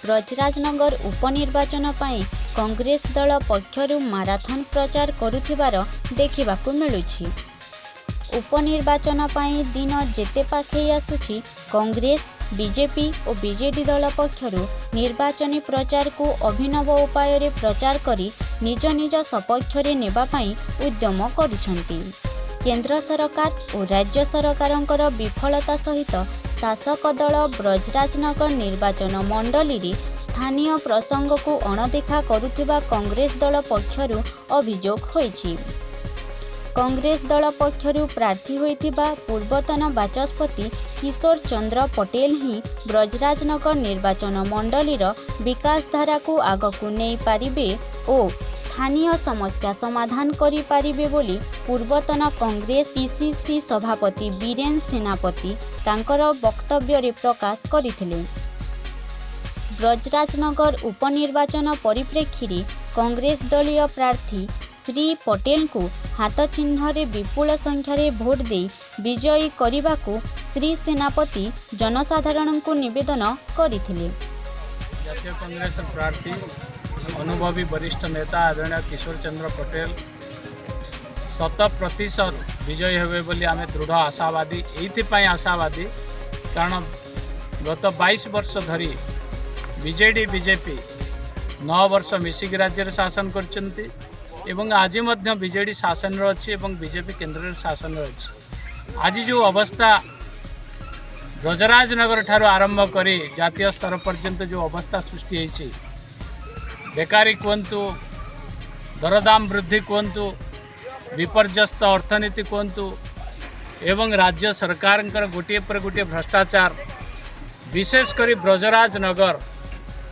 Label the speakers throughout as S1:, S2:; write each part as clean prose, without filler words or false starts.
S1: ବ୍ରଜରାଜନଗର ଉପନିର୍ବାଚନ ପାଇଁ କଂଗ୍ରେସ ଦଳ ପକ୍ଷରୁ ମାରାଥନ ପ୍ରଚାର କରୁଥିବାର ଦେଖିବାକୁ ମିଳୁଛି। ଉପନିର୍ବାଚନ ପାଇଁ ଦିନ ଯେତେ ପାଖେଇ ଆସୁଛି, କଂଗ୍ରେସ, ବିଜେପି ଓ ବିଜେଡି ଦଳ ପକ୍ଷରୁ ନିର୍ବାଚନୀ ପ୍ରଚାରକୁ ଅଭିନବ ଉପାୟରେ ପ୍ରଚାର କରି ନିଜ ନିଜ ସପକ୍ଷରେ ନେବା ପାଇଁ ଉଦ୍ୟମ କରୁଛନ୍ତି। କେନ୍ଦ୍ର ସରକାର ଓ ରାଜ୍ୟ ସରକାରଙ୍କର ବିଫଳତା ସହିତ ଶାସକ ଦଳ ବ୍ରଜରାଜନଗର ନିର୍ବାଚନ ମଣ୍ଡଳୀରେ ସ୍ଥାନୀୟ ପ୍ରସଙ୍ଗକୁ ଅଣଦେଖା କରୁଥିବା କଂଗ୍ରେସ ଦଳ ପକ୍ଷରୁ ଅଭିଯୋଗ ହୋଇଛି। କଂଗ୍ରେସ ଦଳ ପକ୍ଷରୁ ପ୍ରାର୍ଥୀ ହୋଇଥିବା ପୂର୍ବତନ ବାଚସ୍ପତି କିଶୋର ଚନ୍ଦ୍ର ପଟେଲ ହିଁ ବ୍ରଜରାଜନଗର ନିର୍ବାଚନ ମଣ୍ଡଳୀର ବିକାଶଧାରାକୁ ଆଗକୁ ନେଇପାରିବେ ଓ ସ୍ଥାନୀୟ ସମସ୍ୟା ସମାଧାନ କରିପାରିବେ ବୋଲି ପୂର୍ବତନ କଂଗ୍ରେସ ପିସିସି ସଭାପତି ବୀରେନ ସେନାପତି ତାଙ୍କର ବକ୍ତବ୍ୟରେ ପ୍ରକାଶ କରିଥିଲେ। ବ୍ରଜରାଜନଗର ଉପନିର୍ବାଚନ ପରିପ୍ରେକ୍ଷୀରେ କଂଗ୍ରେସ ଦଳୀୟ ପ୍ରାର୍ଥୀ ଶ୍ରୀ ପଟେଲଙ୍କୁ ହାତ ଚିହ୍ନରେ ବିପୁଳ ସଂଖ୍ୟାରେ ଭୋଟ ଦେଇ ବିଜୟୀ କରିବାକୁ ଶ୍ରୀ ସେନାପତି ଜନସାଧାରଣଙ୍କୁ ନିବେଦନ କରିଥିଲେ।
S2: ଜାତୀୟ କଂଗ୍ରେସର ପ୍ରାର୍ଥୀ, ଅନୁଭବୀ ବରିଷ୍ଠ ନେତା ଆଦରଣୀୟ କିଶୋର ଚନ୍ଦ୍ର ପଟେଲ 100% ବିଜୟୀ ହେବେ ବୋଲି ଆମେ ଦୃଢ଼ ଆଶାବାଦୀ। ଏଇଥିପାଇଁ ଆଶାବାଦୀ, କାରଣ ଗତ 22 ବର୍ଷ ଧରି ବିଜେଡ଼ି, ବିଜେପି 9 ବର୍ଷ ମିଶିକି ରାଜ୍ୟରେ ଶାସନ କରିଛନ୍ତି ଏବଂ ଆଜି ମଧ୍ୟ ବିଜେଡ଼ି ଶାସନରେ ଅଛି ଏବଂ ବିଜେପି କେନ୍ଦ୍ରରେ ଶାସନରେ ଅଛି। ଆଜି ଯେଉଁ ଅବସ୍ଥା, ବ୍ରଜରାଜନଗର ଠାରୁ ଆରମ୍ଭ କରି ଜାତୀୟ ସ୍ତର ପର୍ଯ୍ୟନ୍ତ ଯେଉଁ ଅବସ୍ଥା ସୃଷ୍ଟି ହେଇଛି, ବେକାରୀ କୁହନ୍ତୁ, ଦରଦାମ ବୃଦ୍ଧି କୁହନ୍ତୁ, ବିପର୍ଯ୍ୟସ୍ତ ଅର୍ଥନୀତି କୁହନ୍ତୁ ଏବଂ ରାଜ୍ୟ ସରକାରଙ୍କର ଗୋଟିଏ ପରେ ଗୋଟିଏ ଭ୍ରଷ୍ଟାଚାର, ବିଶେଷ କରି ବ୍ରଜରାଜନଗର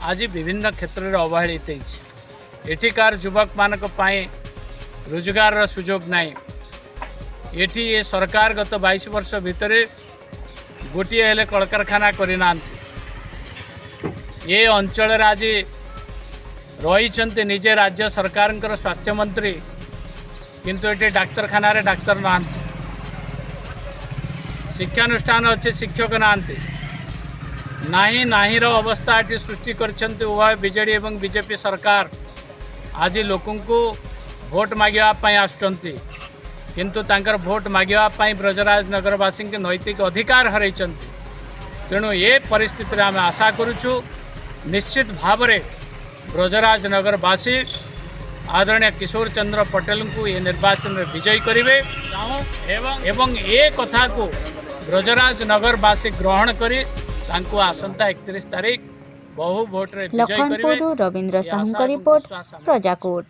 S2: ଆଜି ବିଭିନ୍ନ କ୍ଷେତ୍ରରେ ଅବହେଳିତ ହେଇଛି। ଏଠିକାର ଯୁବକମାନଙ୍କ ପାଇଁ ରୋଜଗାରର ସୁଯୋଗ ନାହିଁ। ଏଠି ଏ ସରକାର ଗତ 22 ବର୍ଷ ଭିତରେ ଗୋଟିଏ ହେଲେ କଳକାରଖାନା କରିନାହାନ୍ତି। ଏ ଅଞ୍ଚଳରେ ଆଜି ରହିଛନ୍ତି ନିଜେ ରାଜ୍ୟ ସରକାରଙ୍କର ସ୍ୱାସ୍ଥ୍ୟମନ୍ତ୍ରୀ, କିନ୍ତୁ ଏଠି ଡାକ୍ତରଖାନାରେ ଡାକ୍ତର ନାହାନ୍ତି। ଶିକ୍ଷାନୁଷ୍ଠାନ ଅଛି, ଶିକ୍ଷକ ନାହାନ୍ତି। ନାହିଁ ନାହିଁର ଅବସ୍ଥା ଏଠି ସୃଷ୍ଟି କରିଛନ୍ତି ଉଭୟ ବିଜେଡ଼ି ଏବଂ ବିଜେପି ସରକାର। ଆଜି ଲୋକଙ୍କୁ ଭୋଟ ମାଗିବା ପାଇଁ ଆସୁଛନ୍ତି, କିନ୍ତୁ ତାଙ୍କର ଭୋଟ ମାଗିବା ପାଇଁ ବ୍ରଜରାଜନଗରବାସୀଙ୍କ ନୈତିକ ଅଧିକାର ହରାଇଛନ୍ତି। ତେଣୁ ଏ ପରିସ୍ଥିତିରେ ଆମେ ଆଶା କରୁଛୁ, ନିଶ୍ଚିତ ଭାବରେ ବ୍ରଜରାଜନଗରବାସୀ ଆଦରଣୀୟ କିଶୋର ଚନ୍ଦ୍ର ପଟେଲଙ୍କୁ ଏ ନିର୍ବାଚନରେ ବିଜୟୀ କରିବେ ଏବଂ ଏ କଥାକୁ ବ୍ରଜରାଜନଗରବାସୀ ଗ୍ରହଣ କରି ତାଙ୍କୁ ଆସନ୍ତା 31 ତାରିଖ ବହୁ ଭୋଟରେ ବିଜୟୀ କରିବେ।
S1: ଲଖନପୁରରୁ ରବୀନ୍ଦ୍ର
S2: ଏ ଆଶା
S1: ସାହୁଙ୍କ
S2: ଏବଂ
S1: ରିପୋର୍ଟ,
S2: ବିଶ୍ୱାସ ଆମର।
S1: ପ୍ରଜାକୋର୍ଟ।